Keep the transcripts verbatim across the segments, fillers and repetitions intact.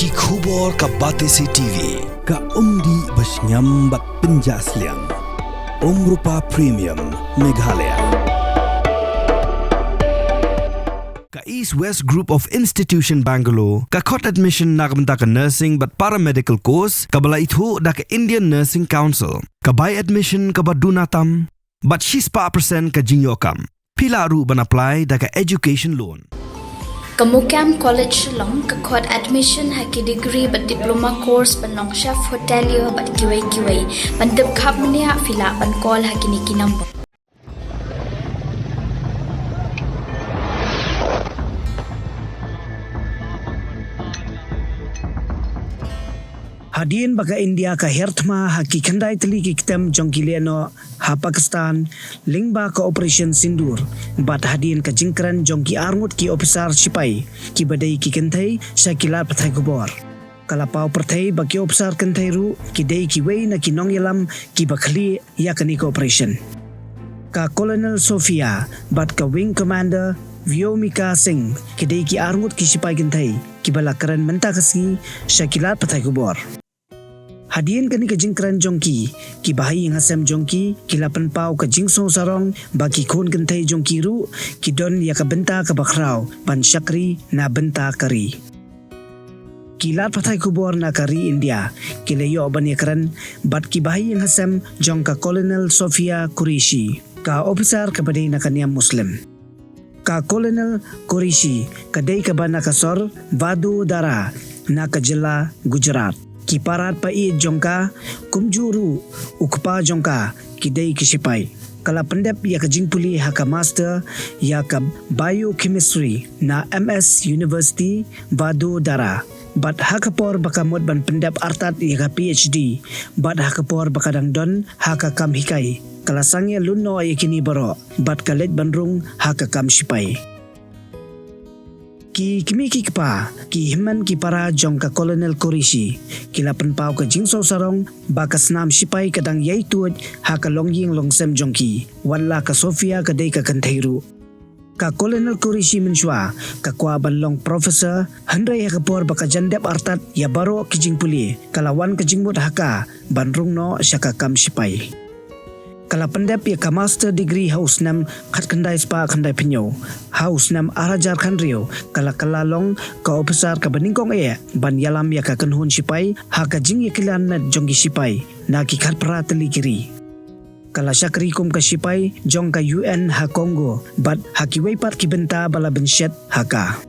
Ki khubor ka Batesi T V, ka umdih ba shngiam bad pynjah sliang. Umrupa Premium, Meghalaya. Ka East West Group of Institution Bangalore, ka khot admission na ka bynta ka nursing bad paramedical course, kaba la ithuh da ka Indian Nursing Council, ka bai admission kaba duna tam, bad shispah percent ka jingïoh kam. Phi lah ruh ban apply da ka education loan. Ka MOKAM College Shillong ka khot admission ha ki degree bad diploma course ban long chef hotelier bad kiwei kiwei. Ban tip khapmniah phi lah ban call ha kine ki number. Hadien ba ka India ka hiar thma ha ki khyndai tylli ki ktem jong ki lehnoh ha Pakistan, lyngba ka Operation Sindoor, bad hadien ka jingkren jong ki arngut ki ophisar shipai kiba dei ki kynthei sha ki lad pathai khubor, ka la paw pyrthei ba ki ophisar kynthei ruh ki dei kiwei na ki nongïalam kiba khlieh ïa kane ka operation. Ka Colonel Sophia bad ka Wing Commander Vyomika Singh ki dei ki arngut ki shipai kynthei kiba la kren mynta ka sngi sha ki lad pathai khubor. Hadien kane ka jingkren jong ki, ki bahaïing hasem jong ki ki la pynpaw ka jingsngewsarong ba ki khun kynthei jong ki ruh ki don ïa ka bynta kaba khraw ban shakri na bynta ka ri. Ki lad pathai khubor na ka ri India ki la ïoh ban ïakren bad ki bahaïing hasem jong ka Colonel Sophia Qureshi, ka ophisar kaba dei na ka niam Muslim. Ka Colonel Qureshi ka dei kaba na ka sor Vadodara na ka jylla Gujarat. Ki para paid jong ka, kumjuh ruh u kpa jong ka, ki dei ki shipai. Ka la pyndep ïa ka jingpule ha ka master ïa ka biochemistry na M S University Vadodara. Bad ha ka por ba ka mut ban pyndep artat ïa ka P H D, bad ha ka por ba ka dang don ha ka kam hikai, ka la sangeh lyngngoh ïa kine baroh bad ka leit ban rung ha ka kam shipai. Ki kmie ki kpa, ki hynmen ki para jong ka Colonel Qureshi ki la pynpaw ka jingsngewsarong ba ka snam shipai ka dang ïai tuid ha ka longïing longsem jong ki, wat la ka Sophia ka dei ka kynthei ruh. Ka Colonel Qureshi mynshuwa ka kwah ban long professor, hynrei ha ka por ba ka jan dep artat ïa baroh ki jingpule, ka la wan ka jingmut ha ka ban rung noh sha ka kam shipai. Ka la pyndep ïa ka master degree ha u snem khatkhyndai spah khyndai phew. Ha u snem ar hajar khathynriew ka la kylla long ka ophisar kaba nyngkong eh ban ïalam ïa ka kynhun shipai ha ka jingïakylla met jong ki shipai na ki khatphra tylli ki ri. Ka la shakri kum ka shipai jong ka U N ha Congo bad ha kiwei pat ki bynta ba la bynshet ha ka.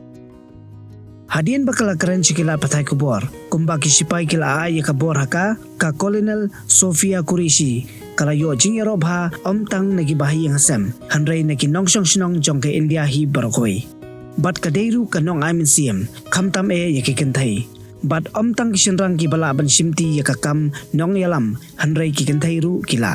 Hadien ba ka la kren sha ki lad pathai khubor kumba ki shipai ki la ai ïa ka bor ha ka, ka Colonel Sophia Qureshi ka la ïoh jingïaroh bha ym tang na ki bahaïing hasem, hynrei na ki nongshong shnong jong ka India hi baroh kawei. Bad ka dei ruh ka nongai mynsiem, khamtam eh ïa ki kynthei. Bad ym tang ki shynrang kiba lah ban shimti ïa ka kam nongïalam, hynrei ki kynthei ruh ki lah.